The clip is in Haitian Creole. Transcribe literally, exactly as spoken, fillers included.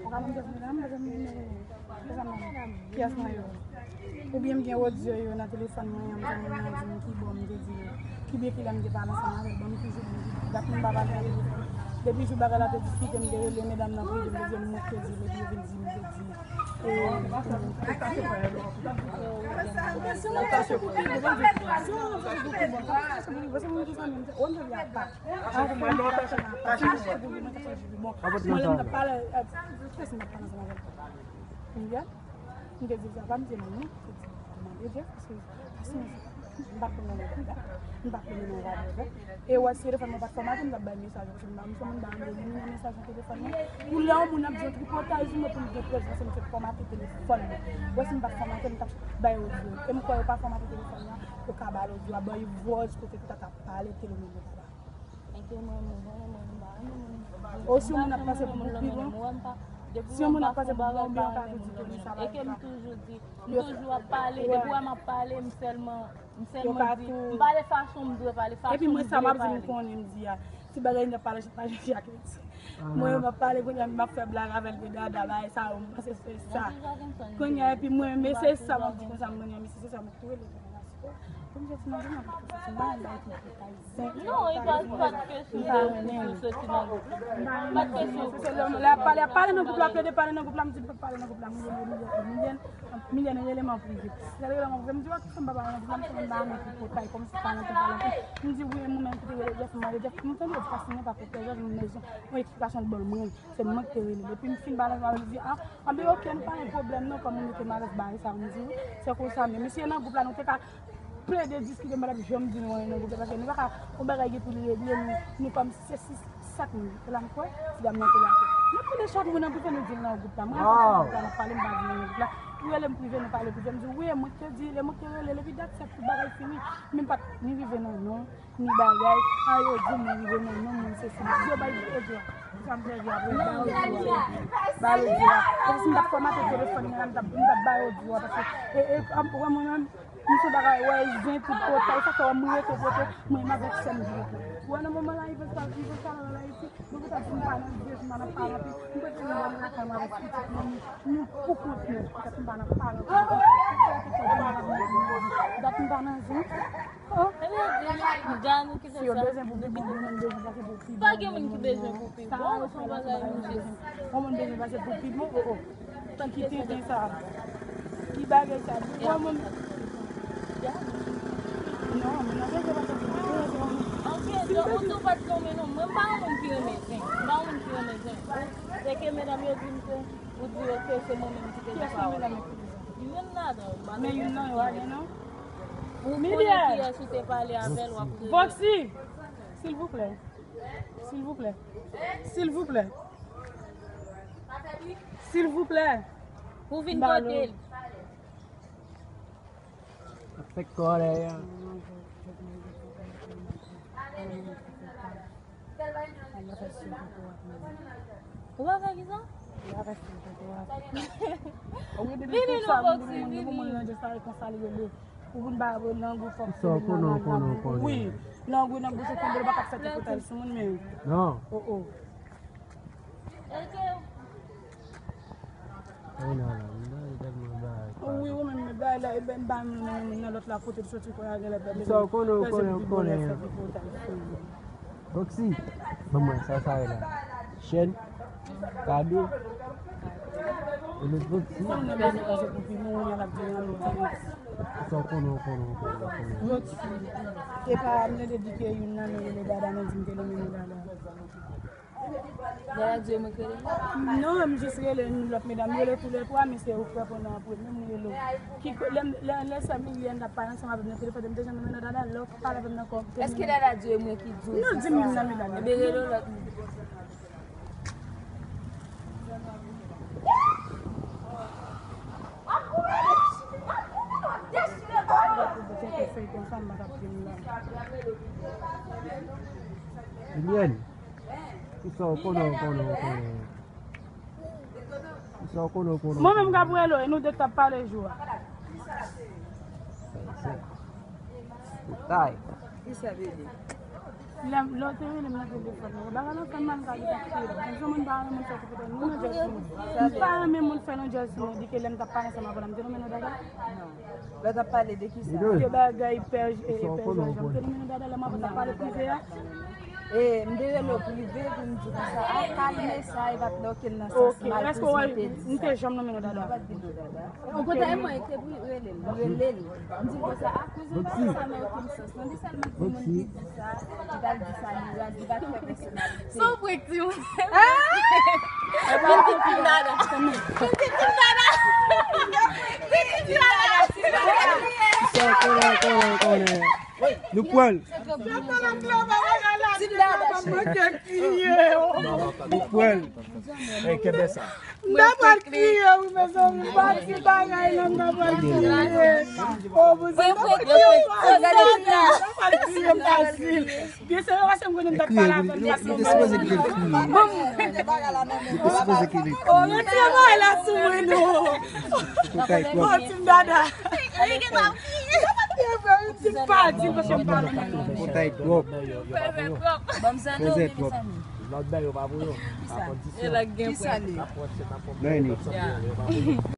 Pale m pyès medam, paske m, eh, pyès nan yo. Oubyen m gen odyo yo nan telefòn mwen an, m gen moun nan di m ki bò m te di l. Kibyen kilè m te pale ansanm avè l, bon, m toujou di dat m pa pale nan telefòn. Depi jou bagay la te diskite, m te rele medam nan prive, m te di l mwen te di l, epi yo vin di m te di l. E, si yon moun se pou pi bon, si yon moun se pou pi bon, si yon moun se pou pi bon, si yon moun se pou pi bon, Bon, mwen lè m t ap pale, eh, kiyès m t ap pale ansanm avè l? Miguel? M te di l sa, pa m di non, non. M te di, mande Jeff, paske, paske m pa konn nan bagay la. M pa konn nan bagay la. E wè, si telefòn mwen pa t fòmate, m t ap bay mesaj, paske m pa, m pa konn ba elimine mesaj nan telefòn mwen. Pou lè yon moun ap di yon tripotay sou mwen, pou m gen prèv, paske m te fòmate telefòn mwen. Wè, si m pa t fòmate, m t ap bay odyo. E m kwè yo pa fòmate telefòn nan, yo ka ba l odyo a, bay vòz kote pou ta ta pale, telefòn mwen pa ba. Enke mwen, mwen, mwen, mwen, mwen, mwen, mwen, mwen, O si yon moun ap pase pou pi bon. Si yon moun ap pase pou pi bon, ou byen ou ka tou di ke li sa pa. Enke m toujou di, m toujou ap pale, depi wè m ap pale, m sèlman, m sèlman di, m pale fason m dwe pale, fason m vle pale. Epi mwen sa m ap di, m konnen m di a. Ti bagay n ap pale, pa jan fi a kredi. Mwen, m ap pale kounye a, m ap fè blag avè l de dada, bagay sa yo, m panse se sa. Kounye a, epi mwen, men se sa, m ap di konsa, m konnen, men se sa, m ap tou rele. Pou m soti nan gwoup la, pou m soti nan gwoup la, pou m soti nan gwoup la. Non, e pa, pa t kesyon de pou soti nan gwoup la. Pa t kesyon. Se lè, lè ap pale, ap pale nan gwoup la, ap plede pale nan gwoup la, m di l pa pale nan gwoup la, m rele Milyèn, Milyèn, Milyèn rele m an prive. Lè l rele m an prive, m di, "Wè, kisa m pa pale nan gwoup la, m fè m ba mwen ki potay, kòmsi pa nan gwoup la." M di, "Wi, e mwen menm ki te rele Jeff, m rele Jeff, m tande l pa siyen pa pou pèzè, m bezwen yon eksplikasyon l ban mwen." Se mwen ki te rele. Depi m fin pale ansanm avè l, li di, "A, anben, oke, nou pa gen pwoblèm non, kòm ou mete m alèz, bagay sa, m di, se konsa, men mesye nan gwoup la, nou te ka plede diskite, m pa t ap janm di nou anyen nan gwoup la, paske nou pa ka, yon bagay gen pou li regle, nou, nou kòm se sis, sèt moun, se la m kwè, ti dam nan te la. Nou tande chak moun an prive, nou di l nan gwoup la. Mwen, nan gwoup la, n ap pale, m pa di l nan gwoup la. Li rele m prive, nou pale prive, m di, wi, e mwen ki te di l, e mwen ki te rele l, epi dat sa, tout bagay fini. Men m pa t ni rive nan non. Ni bagay, a yo di m rive nan non moun se si yo bay odyo a. Sa m fè di apre, bay odyo a. Bay odyo a. Paske si m t ap fòmate telefòn mwen la, m t ap, m t ap bay odyo a. Paske, e, e, wè mwen menm, m se bagay, wè, zen tout potay, sa fè wè m rete kote, mwen menm avèk sè m ki rete. Wè nan moman la, Ivan sa, Ivan sa la, la, isi, nou pou ta di m pa nan Jezi, m pa nan paran, m prefere m lakay mwen avèk pitit mwen, nou pou kont nou, petèt m pa nan paran, petèt m pa nan zen. Oh. Si yo bezwen pou pi bon, gen moun bezwen pase pou pi bon. Pa gen moun ki bezwen pou pi bon, se yon bagay nou jis. Yon moun bezwen pase pou pi bon, oh, oh. Ki tenten sa. Ki bagay sa. Pou yon moun. Non, men nan bezwen pase pou pi bon. Anke, donk, ou tou pa t nonmen non. Mwen, m pa yon moun ki renmen zen. M pa yon moun ki renmen zen. Se ke medam yo di m ke, ou di yo ke se mwen menm ki te di pawòl. Youn ladan yo, m pa konnen. Men youn nan yo a gen non. Ou konnen kiyès ou te pale avè l, w ap rele. Voxy, silvouplè. Silvouplè. Silvouplè. Silvouplè. Ou vin kote l. Fèk kòlè a. Ou pa fè kisa? Vini non, Voxy, vini. Pou moun nan just pale konsa li rele. Pou moun ba nan gou fòk. Sa w konnen, w konnen, w konnen. Wi, nan gou, nan gou se konbe, l pa ka fè ti potay sou moun, men. Non. Oh, oh. Wi, non, non, non, li tèlman bagay. Wi, ou menm, men bagay la, e ben, ba nou, nan lòt la, kote l soti, kote l genlè pèdi. Sa w konnen, w konnen, w konnen. Voxy, ban mwen sa, sa ye la. Chèn, kado, e lòt Voxy. Sa w konnen, w konnen, w konnen, w konnen. Voxy, e pa m tande di ke youn nan nou rele Dada, nan di m ke li menm Dada. Dada di mwen ke li. Non, m jis rele nou lòt medam, rele tou lè twa, men se ou k reponn an premye, m rele w. Ki, lè, lè, lè sè Milyèn t ap pale ansanm avè m nan telefòn, m te janm nan Dada, lè w pale avè m nan kò. Èske Dada di mwen ki di w? Non, di m youn nan medam yo. Ebyen, rele lòt moun. Milyèn. Kisa w konnen, w konnen, w konnen. Kisa w konnen, w konnen. Mwen menm k ap rele w, e nou de k t ap pale jou a. Tay. Kisa, bebe? Lè lè w te rele m nan telefòn, bagay lan fè m mal, m ka di pa kriye. Menm si moun pa renmen moun fè ti pete, nou nan djòl sou mwen. M pa renmen moun fè nan djòl sou mwen, di ke lè m t ap pale ansanm avè w la, m te renmen nan dada. Non. Lè w t ap pale de ki sa? De bagay pè, e, pè Jòj, m te renmen nan dada lè m avè w t ap pale prive a. E, m te rele w prive pou m di konsa, a, kalme sa, e pa t lè w ke l nan sans mal, èske w wè m te janm nonmen non dada? Okontrè, mwen te rele l, rele l. M di l konsa, a, kouzen pa sa nan okenn sans. Tandis sèlman ti moun ki di sa, ki pral di sa, li raz, li pa t fè pèsonalite. Se yon prank, timoun. Vin ti dada. Vin ti dada. Vin ti dada. Konnen, konnen, konnen. Nou pran l. Ti dada. Nou pran l. Ey, kenbe sa. M ta pral kriye, wi, mezanmi. M pa di bagay, non, m ta pral kriye. O, bouzen, m ta pral kriye, m pa di, m ta pral kriye fasil. Byen serye, paske m konnen m t ap pale avè l. Li te sipoze kite l kriye. Li te sipoze kite l kriye. O, retire bagay la sou mwen, non. Ou kay twòp. O, ti dada. Li gen pa kriye. Ti pa di, paske m pa renmen. Ou kay twòp. Fè twòp. Fè twòp. Lòt bèl yo pa pou yo. Kisa? E la gen pwen. N ap pran chèn, n ap pran lòt sanble yo, yo pa pou yo.